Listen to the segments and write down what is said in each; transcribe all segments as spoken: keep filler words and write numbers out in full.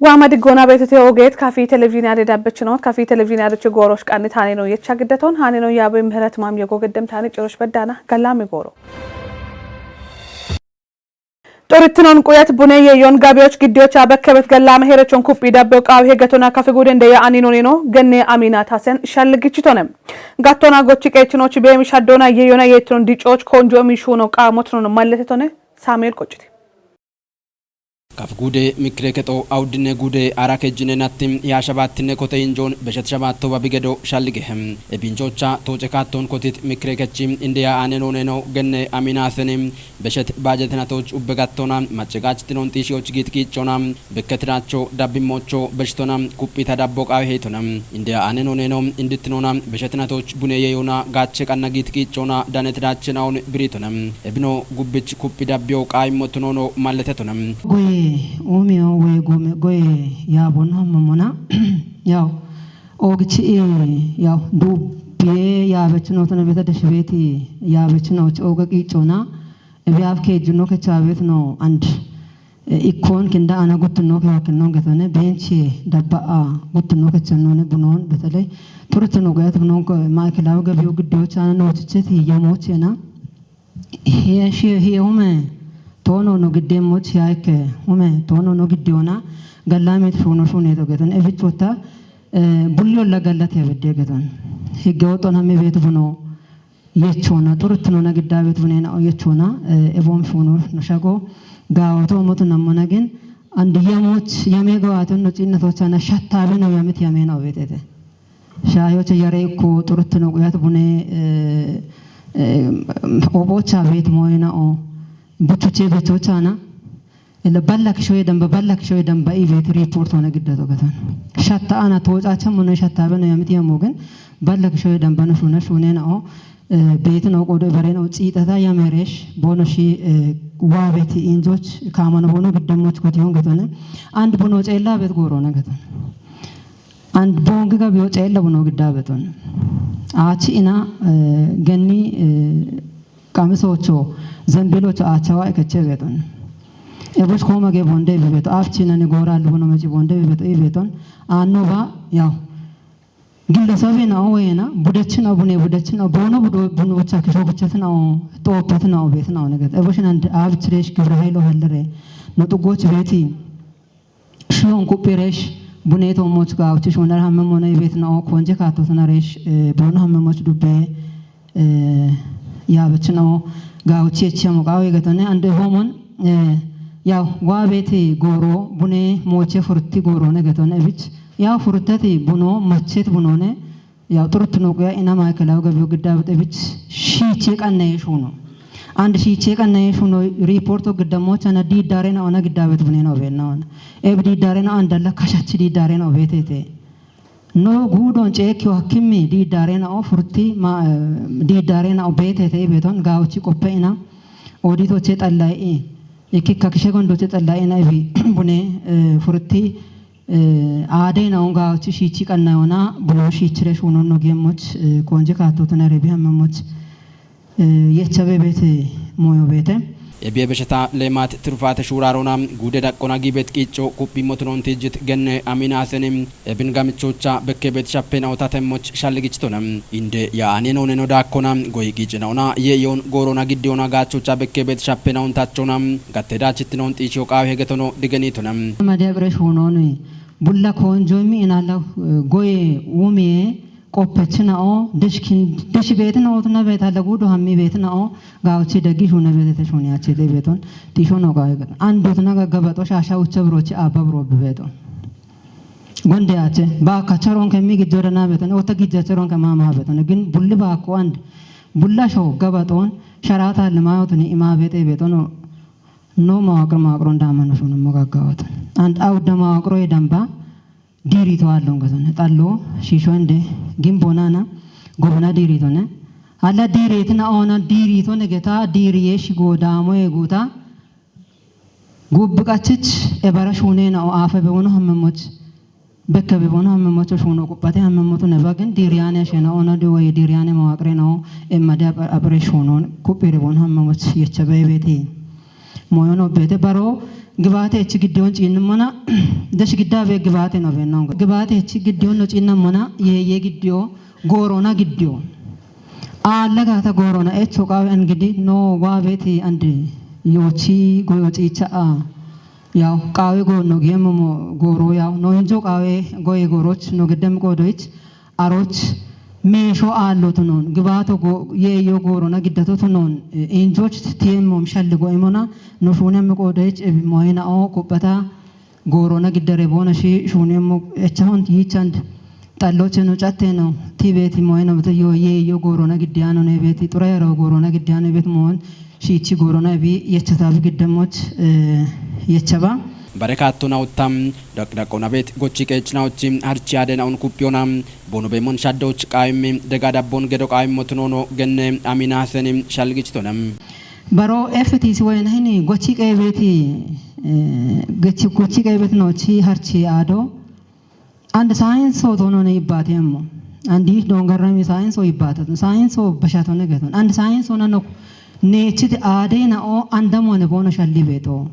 Waama diggoona beetute ogeet kafi televizhiinii adedabbechinoot kafi televizhiinii adechi goorosh qannit haaneno yecha giddeton haaneno yaabe mihiret maam yego geddem taani cirosh beddaana gallami gooro. Xuruttinon quyet bune yeyon gabiyoch giddiyocha bekkebet gallame herechon kuphi dabbe qaawi hegetona kafi guden deya aninoneno genne amina tasen shalligichitone. Gattona gochi qeechinoch beemi shaddona yeyona yeettinon dicoch konjo emi shuuno qaamotnon malletetone. Samuel Qocciti. Kaf gude mikre kexo awdine gude ara kejjine nattim ya shabattinne kote injon beshet shabatto babi gedo shallige hem. Ebinjocha toce katton kotit mikre kechim indeya ane noneno genne amina senim beshet bajetinatoch ubbe gattona macegach tinon xishiyoch git qiccona bekketiracho dabbimocho beshtona kuppita dabbo qawe hetona. Indeya ane noneno indittinona beshetinatoch bune yeyona gache qanna git qiccona danetidachena on biritona. Ebino gubbich kuphi dabbiyo qaimmotunono malletetona. Goye umiyo we gome goye yaabon hammamona. Yaw ogichi yaw dubbiye yaabechinootona beta deshibeti yaabechinoch oga qiccona. Ebi aaf keejjunno kechaabetno and ikkon kinda ana guttunno ke wakkinnon getone benchi dabba'a guttunno kechannone bunon betele turuttuno goyat bunon ko maakelawi gabiyo giddiyochana noochicheti yamochena. Hiye shiye hiye hume toono no giddemoch hiya ikke hume toono no giddiyoona gallamit shuuno shuuneto geton ebichota. Bulli olla gallat yabedde geton higge woxon hamme beetu buno. Yechona xuruttinona giddaabet bunena o yechona ebom shuuno no shago gaawoto omoto nammona gin and yamoch yame gawaaton no cinnatochana shattabe no yamit yamena obetete. Shayoche yare ikko xuruttino quyat bune obocha bet moyena o buchuche betochana. Ele balla kishoye damba balla kishoye damba ibet report hona giddato gatan. Shatta ana tocacha mone shatta beno yamit yamogen balla kishoye damba no shuna shunena o. Betin o qodo bareno citata yameresh bono shi wabeti injoch kamano bono giddamoch kotion gatone. And bono cella bet gorona gatan. And bongi gabiyo cella bono giddabeton. Achi ina genni qamisocho zembilocho achawa ekeche beton. Ebus koma ge bonde bibeto afchina ni gora lubono mechi bonde bibeto ibeton. Anno ba yaw gille sabe na owena budechina bune budechina bono budo buno cha kisho kuchesina o topetna o betna o negat ebus nan abchresh gibra haylo hallere no tugoch beti. Shiyon kuphiresh bune to moch gawchi shunar hamme mona ibetna o konje kato tunaresh bono hamme moch dubbe. Yabechna o gawchi echamo gawe gatone ande homon. Yaw wabeti goro bune moche furti goro ne gatone bich. Yaw furtati buno machet bunone. Yaw xuruttuno quya ina maakelawi gabiyo giddaabet ebich shiiche qannaye shuuno. And shiiche qannaye shuuno riporto giddamochana diiddarena ona giddaabet bunena obenna ona. Eb diiddarena andalla kashachi diiddarena obetete. No guudon ceekkiyo hakkimmi diiddarena o furti diiddarena obetete ibeton gaawochi qoppe ina. Oditoche xallaye ikkikka kishe gondoche xallaye ina ibi bune furti. Aadey na onga ochi shiichi qanna yona bulo shiichire shunon no gemmoch konje kaatotuna rebi hammemoch. Yecha bebete moyo bete. Ebiye besheta lemat tirfate shurarona gude daqqona gibet qiicco kuphi motunon tijjit genne aminasenim ebin gamichocha bekke bet shappena otatemmoch shalligichitona. Inde ya aneno neno dakkona goy qiicina ona ye yon gorona gidde ona gachocha bekke bet shappena ontachona. Gattedachittinon xiishiyo qaawe hegetono digenitona. Madiya bire shuunoni bulla konjoymi inalla goye wumiye qoppechina'o deshkin deshi beetina'o tuna beetalla gudo hammi beetina'o gaawchi daggi shuuna beetete shuuni achete beeton xiishono qaawe gad andotuna gaggabaxo shaasha ucha birochi abba buro beeton. Gonde ache ba kacharon kemmi gijjora na beeton ota gijjacharon kemma ma beeton gin bulli ba ko and bulla sho gabaxon sharata limayotuni ima beete beetono. No mawaqir mawaqiro ndaamano shuuno mo gaggawote. And awudda mawaqiro ye damba diirito allon gotone xallo shiisho inde gimbo nana gobona diiritone. Alla diiretina oona diiritone geta diiriye shigo daamoye guuta gubbi qachich ebara shuunena o aafe bewono hammemoch. Bekke bebono hammemocho shuuno quphate hammemotu neba gin diiriyane shena ona di woye diiriyane mawaqire no emmade apire shuunon kuphire bono hammemoch yecha bebeti. Moyono bete baro gibate echi gidion cinnumona. Desh gidabe gibate no benno. Gibate echi gidion no cinnumona. Ye ye gidio. Gorona gidio. Alla gata gorona echo qawe angidi no wa beti andi yochi goyo cicha a. Yaw qawe go no giyemmo goro yaw no injo qawe goye goroch no giddem qodoich aroch meesho aallotu noon gibaato yeeyyo goorona giddatotu noon injoch tiyemmom shalli go'emona no shuunemmi qoodoich ebi moyena oo kuphata goorona giddare boona shi shuunemmo echahon yiichand xalloche no catteno tibeeti moyena bete yo yeeyyo goorona giddiyano nebeeti xura yaro goorona giddiyano bet moon shiichi goorona ebi yechatabi giddemmoch yechaba. Bare kaattona uttam. Daqdaqoona beet gochi qeechinaochi harchi aadena un kupiyona. Bono beemon shaddoch qaayimmi dega dabbon gedo qaayimmo tunoono genne amina haseni shalgichitona. Baro F T C woyinahini gochi qeebeeti gochi qeebeeti noochi harchi aado. And saayinso toonone yibbaate ammo. And yish doongarrami saayinso yibbaate saayinso bashatone geton and saayinso nano neechiti aadena o andamone boono shalli beeto.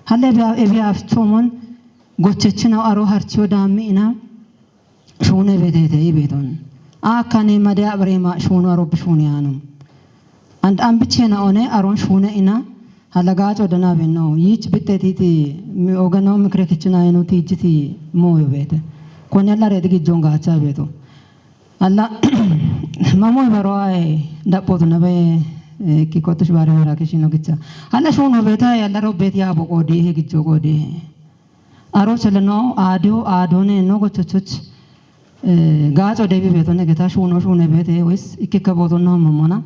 Halle ebiyaaf choomon gochechina aro harchiyo daammi ina shuune beetete ibeeton. Akkane made abrema shuunu aro bishuune yaanum. And ambichena one aron shuune ina halagacho dana benno yich bittetiti mi ogano mikre kichina ino tijiti moyo beete. Kone alla redi gijjon gacha beeto. Alla mamo baro ay dappotu nabe kikotush bare wara kishino gicha. Alla shuunu beeta alla robbet ya boqodi he gijjo godi. Aro seleno adio adone no gochochoch gaaco debi beetone geta shuuno shuune beete wis ikkikka bootonna hommomona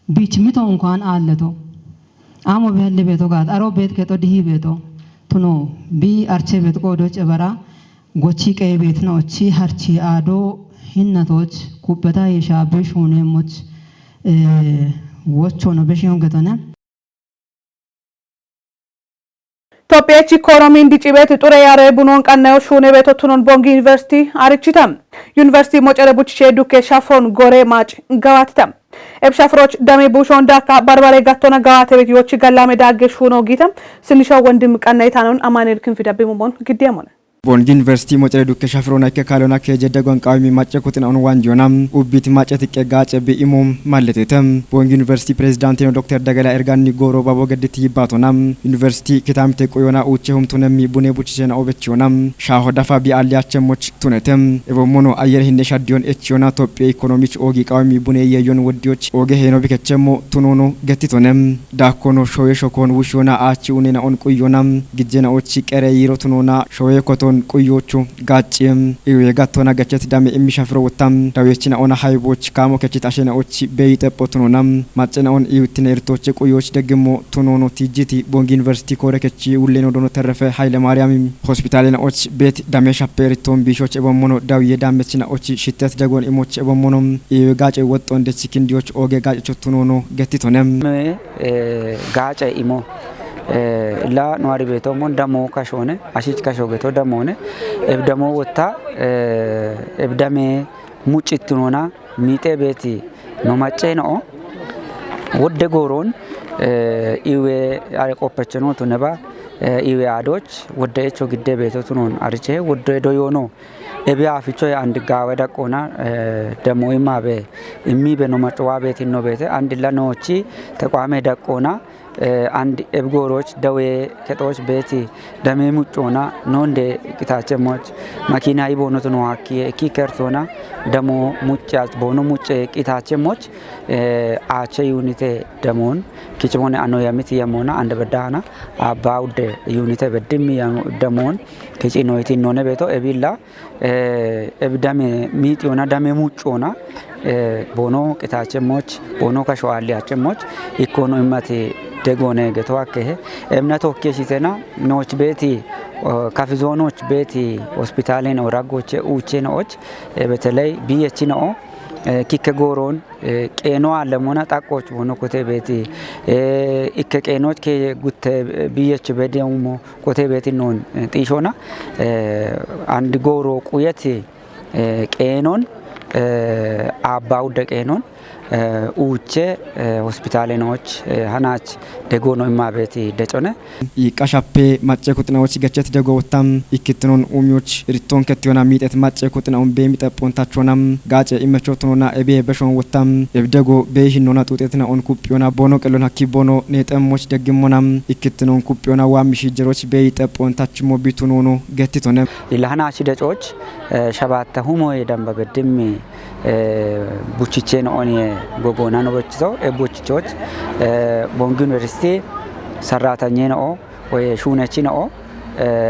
bich mito unkwaan aalleto. Amo behalli beeto gaat aro beet keexo dihi beeto tuno bi arche beet qoodoch ebara gochi qee beetno ochi harchi aado hinnatoch kubbeta yeshaabe shuuneemmoch wochono beshiyon getone. Tophiyechi koromin dicibeeti xure yaare bunon qannayo shuune beeto tunon Bongi University arichita. University mocere buchishe dukke shafron gore maac gawaatita. Eb shafroch dame bushon daakka barbare gattona gawaate beet yoochi gallame daagge shuuno giita. Sinisho wondim qannayitanon Amanuel Kinfi dabbi mumon giddiyamona. Boon Yunivarsitii Moceree Dukke Shafiroo Nakke Kaaloona Keejee Dagoon Qaawimii Macce Kuxina Un Waanjoona Ubbiti Macce Tiqqee Gaace Bi'imu Malleteete. Boon Yunivarsitii Pirezidaantiino Dokter Dagalaa Ergaanni Gooroo Baaboo Gadditti Yibbaatoona Yunivarsitii Kitaamite Quyoona Uuchee Humtuunemmi Bunee Buchisheena Obechiyoona Shaaho Dafa Bi'aalli Achemoch Tunete. Ebommono Ayyere Hinne Shaddiyoon Echiyoona Tophiyee Ikonomich Oogii Qaawimii Bunee Yeeyoon Woddiyoch Ooge Heeno Bikechemmo Tunuunu Gettitone. Daakkono shoye shokoon wushiyoona aachi unenaon quyyona gijjenaochi qere yiirotunoona shoye koton quyyoochu gaacci iwe gattoona gechet dame immi shafiro wotta daweechinaona hayboch kaamo kechit ashenaochi beyi xephotunoona maccenaon iwittine irtooche quyyooch deggimmo tunoono tijjiti bongi yuniversiti koore kechi wulleno dono terrefe hayile maariyami hospitaalinaoch beet dame shappe irittoon biishoch ebommono dawiye daammechinaochi shittet degoon imoch ebommono iwe gaace woxxoon dechi kindiyoch ooge gaacecho tunoono gettitone. Gaace imo la nuwari beeto mon damo kashoone ashich kasho geto damoone ebdamo wotta ebdame muccittinona miixee beeti no maccee no'o wodde gooroon iwe are qoppechenotu neba iwe aadooch wodde echo gidde beetotu noon ariche wodde doyoono Ebi afichoye and gaawe daqqoona demo imabe immibe no macuwa beetinno beete andilla noochi tequame daqqoona and ebi gooroch dawe kexooch beeti dame muccoona noonde qitaachemoch makiina iboonotu no hakkiye ikki kertoona demo mucce boono mucce qitaachemoch aache yunite demoon kicimone ano yamiti yamoona and beddahana abba udde yunite beddimmi demoon kicinoyti none beeto ebilla ebi dame miixiyona dame muccona boono qitaachemoch boono kasho aalliyaachemoch ikkono immati degoone geto hakkehe emna tokkiye shitena nooch beeti kafizoonoch beeti hospitaalen oraggoche uucheno'och beteley biyechina'o kikke gooroon qeeno aallemona xaqqooch boono kote beeti ikke qeenoch ke gutte biyech bedeumo kote beeti noon xiishona and gooro quyet qeenon aabba udde qeenon Uuche hospitaale nooch hanaach degoo no immaa beeti decone. Yiqashappe macce kuxinawoch gechet dego wottam ikkittinon uumiyoch rittoon kettiyona miixet macce kuxinaon beemi xephontachona gaace immecho tunona ebiye beshon wottam ebdego beyi hinnona xuuxetina on kuphiyona boono qellon hakki boono neexemmoch deggimmona ikkittinon kuphiyona waammi shijjeroch beyi xephontachimmo bitunoono gettitone. Ilahana shide cooch shabatta humoye damba beddimmi buchicheno onie gogoona no bochiso e buchichoch bongi university sarratanye no o woye shunechi no o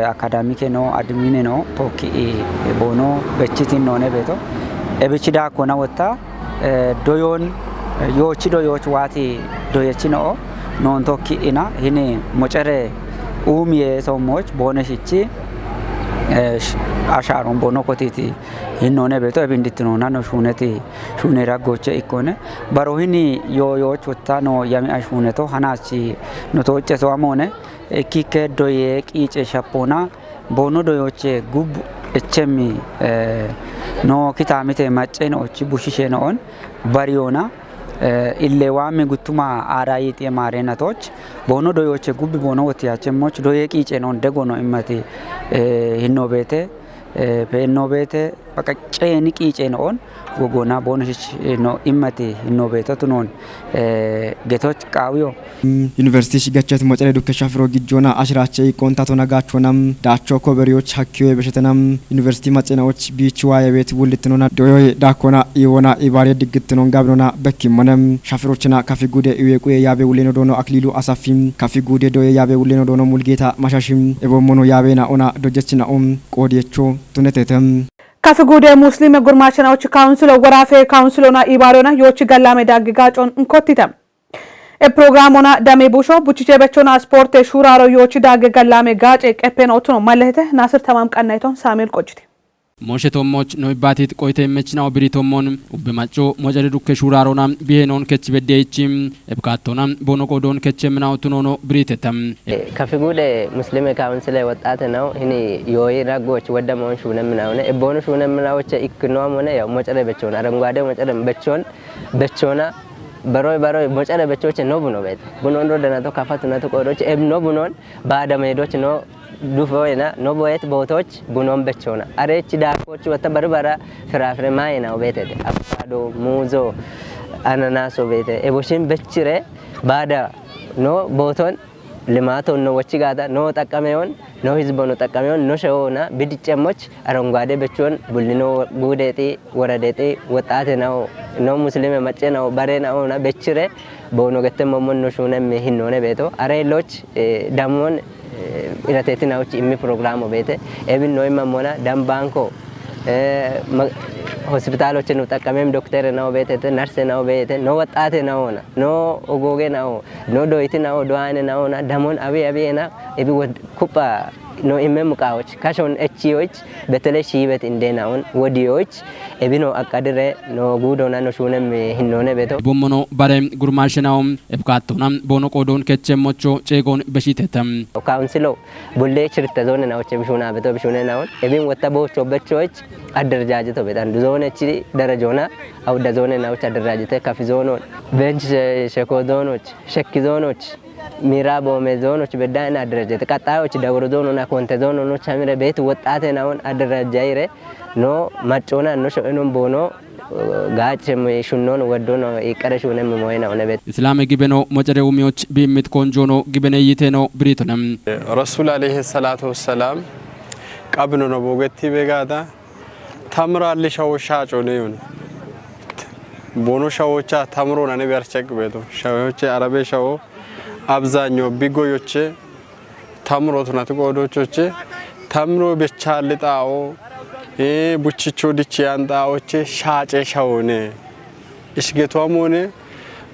akadamike no admine no tokki bono bechitin none beto ebichi dakko na wotta doyon yoochi doyoch wati doyechi no o non tokki ina hini mocere umiye sommoch bone shichi asharon bono kotiti hinnone beto ebindittinona no shuneti shune raggoche ikkone baro hini yooyooch wotta no yami ashuneto hanachi no tooche so amone ekkikke doye qiice shapona bono doyoche gub echemi no kitamite macceno ochi bushishe no on bariyona ille waami guttuma aara yiixiye maarenatoch bono doyoche gubbi bono wottiyachemmoch doye qiice non dego no immati hinno beete peenno beete baqa ceeni qiice no on gogoona bono shich no immati hinno beetotu non getoch qaawiyo. Yuniversiti shigachet mocere dukke shafiro gijjona ashirache iqqontatona gaachona daacho koberiyoch hakkiyoye beshetena yuniversiti macenaoch biich waaye beet wullittinona doyoye daakkona iwona ibaare diggittinon gabinona bekkimmone shafirochina kafi gude iwequye yaabe wulleno doono aklilu asafi kafi gude doye yaabe wulleno doono mulgeeta mashashi ebommono yaabena ona dojjechina o qoodiyecho tunetete. Kafi gude muslime gurmaachanaoch kawunsilo woraafe kawunsilona ibaariyona yoochi gallaame dagge gaacon nkottite. E programmona dame busho buchiche bechona sporte shuraro yoochi dagge gallaame gaace qeppeno ottuno malletete Nasir Tamam qannayton Samuel qojjite. Moshe tommoch no ibbatit qoyte mechnaw biri tommon ubbe macco moceri dukke shurarona bihenon kech beddeichi ebkattona bono qodon kech emnaw tunono biritetam. Kafi gude muslime kawunsile woxxate naw hini yooyi raggoch wadda moon shuunemminawne ebbono shuunemminawche ikkinoamone yaw mocere bechon arengwade mocere bechon bechona baroy baroy mocere bechoche no buno beete bunon rodanato kafatu natu qodoche eb no bunon baada meedoch no dufoyena no boyet bootoch bunon bechona arechi daakoch wata barbara firafire maayena obeetete avokado muuzo ananaso beete eboshin bechire baada no booton limaaton no wochi gaada no xaqqameyon no hizbo no xaqqameyon no shewona bidiccemoch arengwade bechon bulli no guudeti woradeti woxxate nawo no muslime macce nawo bare nawona bechire boono gette mommon no shuunemmi hinnoone beeto areelloch dammon irateetinawoch immi programo beete ebin no immammona dambanko hospitaloche nu xaqqamem doktere nawo beetete narse nawo beete no woxxate nawona no ogooge nawo no doyti nawo doyane nawona damon abi abiyena ebi kupha no immem qaawoch kashon echiyoch betele shiibet indeenaon wodiyoch ebino aqqadire no guudona no shuunem hinnoone beto. Bommono bare gurmaashenawo ebkattona boono qoodon kechemmocho ceegon beshitetam. Kawunsilo bulle chirte zoone nawoche bishuna beto bishune nawon ebin wotta boocho bechoch adderjaajeto betan zoone chi darajona awda zoone nawoch adderjaajete kafi zoonon bench sheko zoonoch shekki zoonoch Miira boome zoonoch bedda ina aderajete qaxxayoch dawuro zoonon akonte zoonon chamire beet woxxate nawon aderajayire no maccona no sho'enon boono gaacem shunnon weddono iqqare shuunem moyena one beet. Islame gibeno mocere umiyoch biimmit konjono gibene yiteno biritonem. Rasul alayhi salatu wassalam qabnono boogetti begaada tamraalli shawo shaaco neyon boono shawocha tamro nane berchek beeto shawoche arabe shawo አብዛኛው ቢጎዮቼ ተምሮ ትናት ቆዶቾቼ ተምሮ ብቻ ልጣኦ እ ቡችቾ ድቼ ያንጣኦቼ ሻጨ ሻውኔ እሽገቷም ሆነ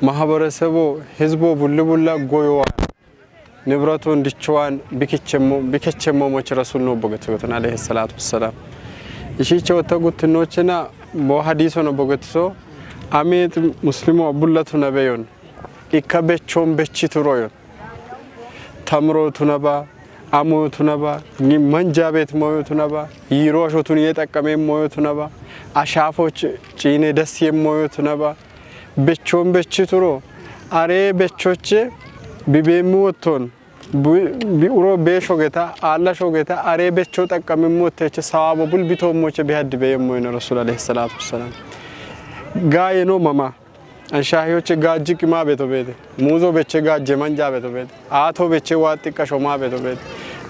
ማህበረሰቦ ህዝቦ ቡልቡላ ጎዮዋን ንብረቱን ድችዋን ቢከቸሞ ቢከቸሞ ሞች ረሱል ነው በገትበትን አለይሂ ሰላቱ ወሰላም እሺቸው ተጉትኖችና በሐዲሶ ነው በገትሶ አሜጥ ሙስሊሞ ቡለቱ ነበዮን ኢከ በቾን በቺ ቱሮዮን ተምሮ ቱነባ አሞ ቱነባ መንጃ ቤት ሞዮ ቱነባ ይሮ አሾቱን የጠቀመ ሞዮ ቱነባ አሻፎች ጪኔ ደስ የሞዮ ቱነባ Bechoon bechituro, aree bechoche bibeemmi wottoon, bu-, bi'uro bee shogeta, aalla shogeta, aree bechoo xaqqamimmo wotteeche sawaabo bul bitoommoche bihaddi beemmo yino Rasul alayhi salatu wassalam. Gaayeno mama, anshaahiyoche gaajjiqqi maa beto beete, muuzo beche gaajje manja beto beete, aato beche waaxxiqqa shoma beto beete,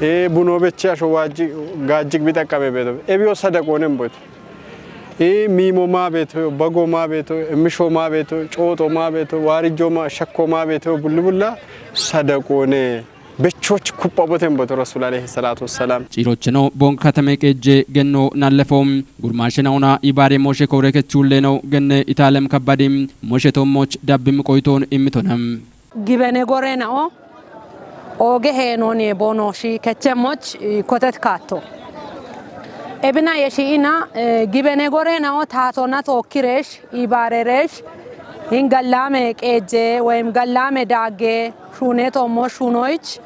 ee, buno beche asho waajji-, gaajjiq bixaqqame beto beete, ebiyo sadaqoonen boyto. Ee, miimo maa beetoyo, bago maa beetoyo, emmisho maa beetoyo, cooxo maa beetoyo, waarijjo maa, shakko maa beetoyo, bulli bulla sadaqoone. Bechoch kuphaboten boto Rasul alayhi salatu wassalam. Ciirocheno boonke katame qeejje genno nallefo. Gurmaashe nauna ibaare mooshe koore kechuulle no genne Itaalem kabbadi mooshe toommoch dabbim qoytoon immitona. Gibene gore na'o, ooge heenoon yee boonooshi kechemmoch, eh, kotet kaatto. Ebina yeshi'ina, eh, gibene gore na'o taatona tookkireesh, iibaarereesh, hin gallaame qeejje woyim gallaame daagge shuune toommo shuunoyich,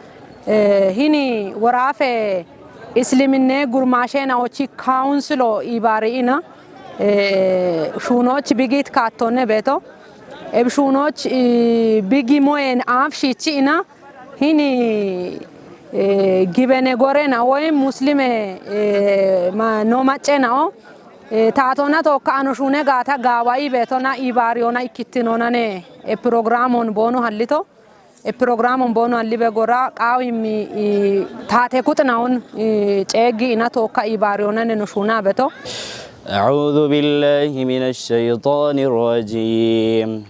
eh, hini woraafe Isliminne gurmaashe na'ochi kaawunsilo iibaari'ina, eh, shuunoch bigit kaattonne beeto. Eb shuunoch, eh, bigi moyen aaf shiichi'ina, hini, eh, gibene gore na woyim Muslime, eh, ma-, no macce na'o, eh, taatona tookka ano shuune gaata gaawayi beetona iibaariyona ikkittinonane, e, pirogiraamon boono hallito. E, pirogiraamon boono hallibe gora qaawimmi, i, taate kuxinawon, i, ceeggi ina tookka iibaariyonane no shuuna beto. أعوذ بالله من الشيطان الرجيم.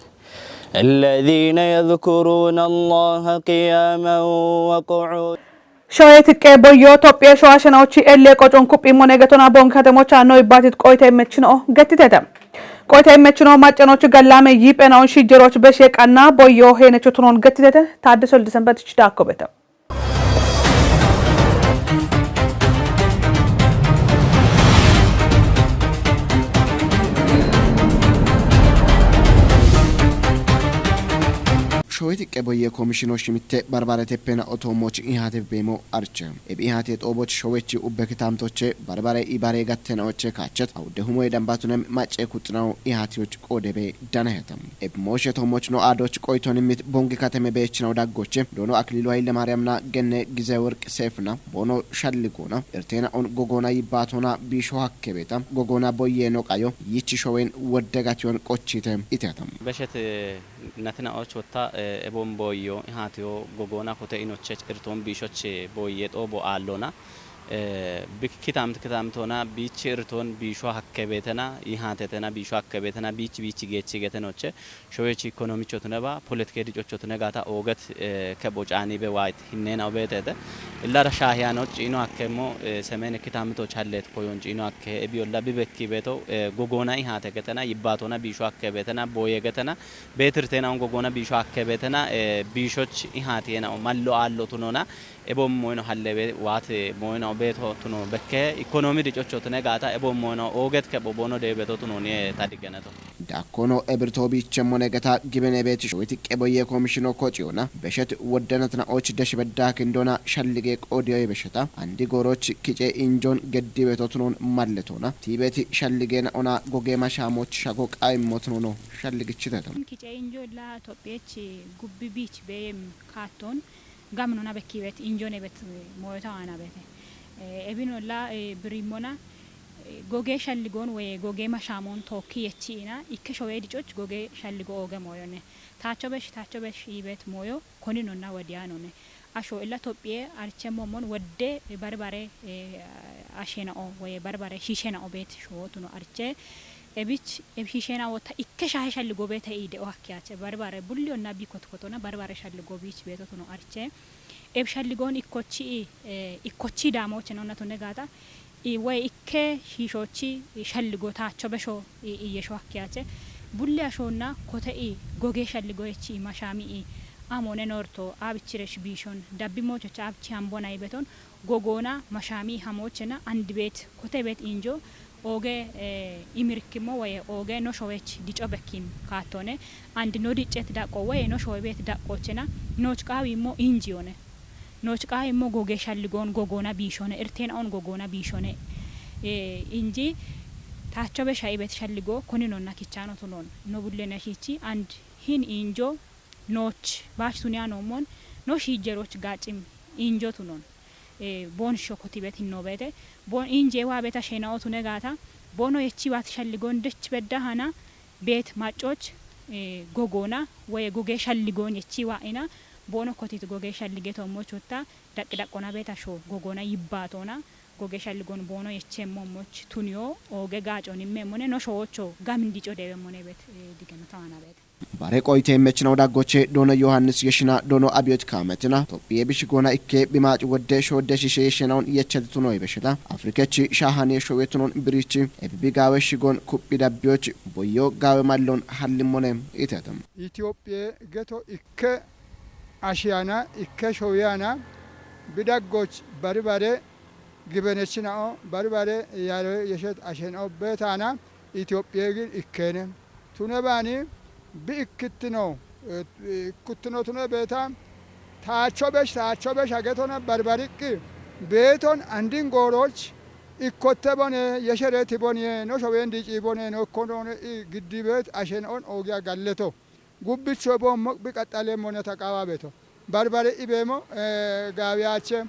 الذين يذكرون الله قياما وقعودا. Shoye tiqqe boyyo Tophiye showa shena'ochi elle qocon kuphi mone getona boonke katemocha no ibbatit qoyta immechino gettitete. Qoyta immechino maccanochi gallaame yiiphena'on shijjeroch beshe qanna boyyo heenecho tunon gettitete. Taaddese Oldi Senbetich daakko bete. Showe tiqqe boyye komishino shimitte barbarete pena otoommoch ihate beemo arche. Ebi ihate xooboch showechi ubbe kitaamtoche barbare ibare gattenaoche kaachet awudde humoye dambatunem macce kuxinawo ihatiyoch qoodebe danahetam. Eb mooshe toomoch no aadoch qoytoni mit bongi kateme beechinaw daggoche doono Akililu Hayile Maariyamna genne Gize Worq Seefna boono shalligoona irteena on gogoona yibbaatoona biisho hakkebeeta gogoona boyye no qayo yichi showen wodde gation qochite itetam. Beshet, eh, natina och wotta, eh, ebon boyyo ihatiyo gogoona kote inoche irtoon biishoch boyye xoobo aallona. Eh, bik-, kitamt-, kitamtona biichi irtoon biisho hakkebeetena, ihatetena, biisho hakkebeetena, biichi, biichi geechi getenoche. Showechi ikonomichotuneba, poletike dicochotunegata ooget, eh, kepho caanibe waayit hinnena obeetete. Illara shaahiyanoch ino hakkemmo, eh, semene kitamitoch hallet koyonch ino hakke ebiyolla bibekki beeto, eh, gogoona ihate getena, yibbaatona biisho hakkebeetena, boye getena, beetirtena on gogoona biisho hakkebeetena, eh, biishoch ihatiyena o mallo aallo tunona, ebom moyno hallebe waate moyno beeto tuno bekke ikonomi dicochotunegata ebom moyno ooget kepho boono deebeto tuno nie tadiggeneto. Dakkono ebirto biichemmo negeta gibene beeti showiti qeboye komishino kociyona beshet woddenatna och desh bedda kindona shallige qodiyo besheta andi goroch kice injon geddi beto tunon malletona. Tiibeti shalligena ona gogema shaamoch shago qaimmo tunono shalligichiteto. Kice injo la Tophiyech gubbi biich beyem kaatton gam nuna bekki bet injone bet moyota ana bete. Eh, ebinolla, eh, birimona, eh, goge shalligon woye goge mashamon tookki yechiina ikke showe dicoch goge shalligo ooge moyone. Taacho besh, taacho besh ibet moyo koninonna wodiyanone. Asho illa Tophiye archemmo mon wodde barbare, eh, ashena'o woye barbare shishena'o bet showotuno arche. Ebich, eb shishena'o ta ikke shahe shalligo bete ide o hakkiyache. Barbare bulli onna bi kotkotona barbare shalligo bich beto tuno arche. Eb shalligon ikkochi, eh, ikkochi daamoche nonna tunne gata. I woy ikke shiishochi, i shalligo taacho besho, i, i yesho hakkiyache. Bulli ashonna kote i goge shalligo echi i mashami i amone norto abichiresh biishon dabbi mochocha abchi hambona ibeton gogoona mashami hamochena andibet kote bet injo ooge, eh, imirkimo woye ooge no showech dico bekkin kaattone andi no diccet daqqo woye no showebet daqqochena nooch qaawimmo injiyone. Nooch qaawimmo goge shalligon gogoona biishone, irtena on gogoona biishone, eh, inji Taacho be sha'i bet shalligo koninonna kichano tunon. No bulle na shichi and hin injo noch bash tunia no mon no shijeroch gachim injo tunon. E, bon shokoti bet hinno bete. Bon inje wa beta shena otune gata. Bono yechi wat shalligon dech bedda hana bet machoch, e, gogona we goge shalligon yechi wa ina. Bono kotit goge shallige to mochutta. Daqqi daqqona beta sho gogona yibbatona. Goge shalligon bono yechemmo moch tunio oge gacon immemone no showocho gamindi codewe mone bet, e, digeno tawana bet. Bare qoyte mechinaw daggoche dono Yohannis Yeshina dono Abiyot Kametina Tophiye bishi gona ikke bimac wodde shodde shishe yeshinawn yechati tuno ibeshita. Afrikechi shahane showetunon birichi ebibi gawe shigon kuppi dabbiyoch boyo gawe mallon hallimone itetum. Itophiye geto ikke ashiyana ikke showyana bidaggoch bari bare gibenechina'o bari bare yaro yeshet ashen'o betana Itophiye gin ikkene. Tune bani bi ikkittino, e, ikkittino tune beta taacho besh, taacho besh agetona barbariqqi beton andin gooroch ikkotte bone yeshereti bone no showen dici bone no kono i giddi bet ashen on ogiya galleto. Gubbicho bo mo bi qaxxale mone taqawa beto. Barbare ibemo, e, gawiyache,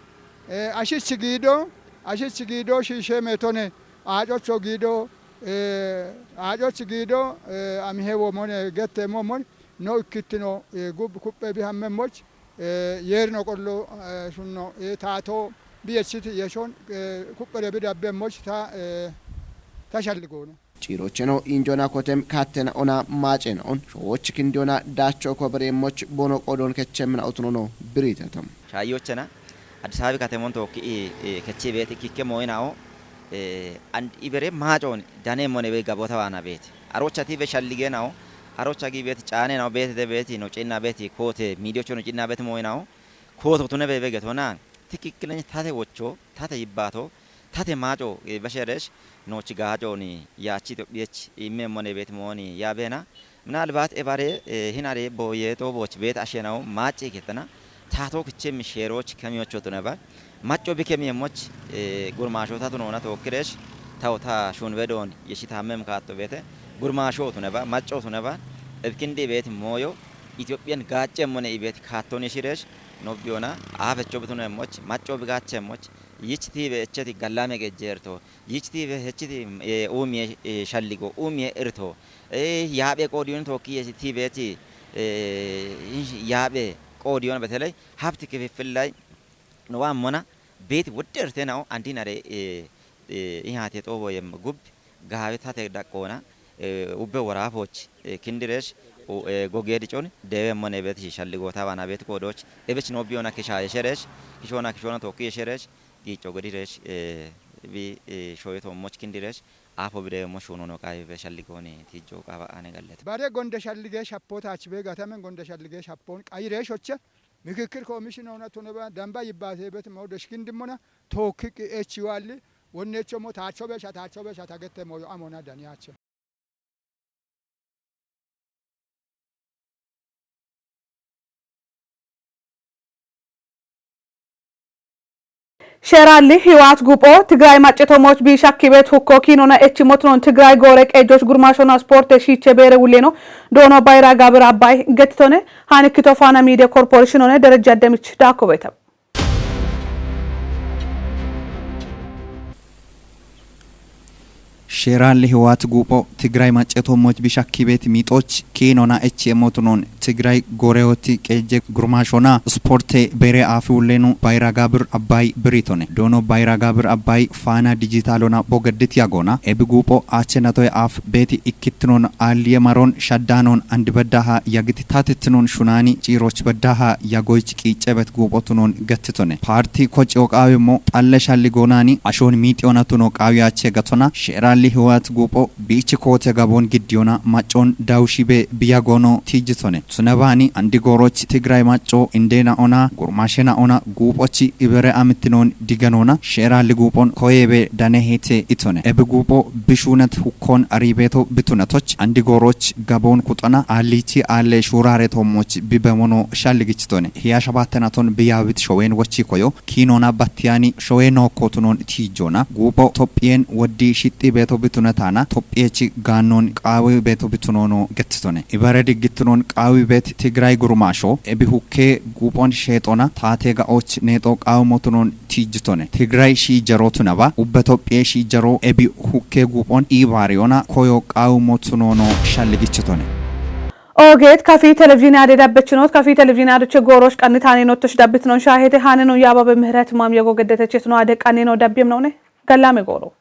e, ashich gido, ashich gido shishe metone, acocho gido, e, acoch gido, e, amihe wo mone gette mo mon no ikkittino, e, gub kuppe bi hamme moch, e, yerno qollo, e, shunno, e, tato bi yechiti yeshon, e, kuppere bi dabbe moch ta, e, ta shalligono. Cirocheno injona kotem kattena ona macena on showoch kindiona dacho kobere moch bono qodon kechemna otunono biritetam. Shaayochena Addis Ababa katemon tokki, e, e, kechi beeti kikke moyinao, e, and ibere macon dane mone be gabota wana beeti. Arocha ti be shalligenao, arocha gi beeti caanenao beeti de beeti no cinna beeti kote midiyocho no cinna beeti moyinao, koto tune be be getona, tikikkileny tate wocho, tate yibbato, tate maco, e, basheresh, noch gaconi yachi Itophiyech imme mone beeti moni yabena. Minalbat ebare, e, hinare boye to boch bet ashenao maci ketana. Tato kiche misheroch kemiyocho tuneba. Maco bi kemiyemoch, e, gurmasho ta tunona to kiresh. Tawta shun bedon yeshi tamem katto bete. Gurmasho tuneba, maco tuneba. Ebkindi bet moyo. Itophiyeen gaaccee mone ibeeti kaattoon ishireesh nobbiyoona aafecho bituneemmoch maccoo bigaacheemmoch yich tiibe echeti gallaame gejjeerto yich tiibe hechiti, e, uumiye, e, shalligo uumiye irto, e, yaaphe qoodiyoon tookki yesi tiibeeti, e, yaaphe qoodiyoon beteley habti kififfil lay no waammona beeti wodde irteena'o andinare, e, e, ihaate xoobo yem gub gaawe tate daqqoona, e, ubbe woraafooch, e, kindireesh, u-, e, gogee dicon deewe mone beet shalligoota baana beet qoodooch ebech noo biyona kisha yeshereesh kishoona kishoona tookki yeshereesh giico godireesh, e, bi, e, shoye toommoch kindireesh aafo bideemmo shuunono qaayibe shalligooni tiijjo qaaba aane gallete. Bare gonde shallige shappo taach be gatamen gonde shallige shappon qayire shoche mikikkir komishinona tuneba damba yibbaate bet mo deshkindimmona tookki qi echi walli wonnecho mo taacho besha taacho besha tagette moyo amona daniyache. Sheralli hiwaat gupho Tigray macceto moch bi shakki bet hukko kiinona echi motnon Tigray goore qeejjoch gurmashona sporte shiiche beere wulleno doono bayra gabir abbay gettitone. Haani kito faana miidiya korporishinone derejja demich daakko beeta. Sheeraalli hiwaat guupho Tigray macceto moch bi shakki bet miixoch kiinona echi emotunon Tigray gooreyoti qeejje gurmashona sporte beere aafi wullenu bayra gabir abbay biritone. Doono bayra gabir abbay faana dijitaalona bogeddit yagoona. Ebi guupho aachenatoy aaf beeti ikkittinon aalliye maron shaddaanon andibeddaha yagiti taatittinon shunaani ciiroch beddaha yagoyich qiiccebet guuphotunon gettitone. Paarti kociyo qaawimmo xalle shalligoonani ashoon miixiyonatuno qaawiyache gatona. Sheeraalli hiwaat guupho biichi koote gaboon giddiyona maccon dawushibe biyagoono tiijjitone. Sunebaani andi gooroch Tigray macco indeena'ona gurmashena'ona guuphochi ibere amittinoon diganoona sheeraalli guuphon koyeebe dane hiite itone. Ebi guupho bishuunet hukkoon ariibeeto bitunetoch andi gooroch gaboon kuxona aalliichi aalle shuuraare toommoch bibemono shalligichitone. Hiya shabaattenaton biyaawit shoween wochi koyo kiinona battiyaani showee nookkotunon tiijjoona. Guupho Tophiyeen woddi shixxi beeto Bitunetana Tophiyechi gaannon qaawi beeto bitunoono gettitone. Ibare diggitinoon qaawi beet Tigray gurumaasho ebi hukke guuphon sheexona taate ga'och neexo qaawi motunoon tiijjitone. Tigray shiijjarootunaba ubbe Tophiye shiijjaroo ebi hukke guuphon iibaariyona koyo qaawi motunoono shalligichitone. Oogeet kafii televizhiinii aadee dabbechinoot kafii televizhiinii aadee gooroosh qannitaanii noottosh dabbitinoon shaahete haaninoon yaababe mihret maam yegoo geddetechitnoo aadee qannino dabbiyem noone gallaame gooroo.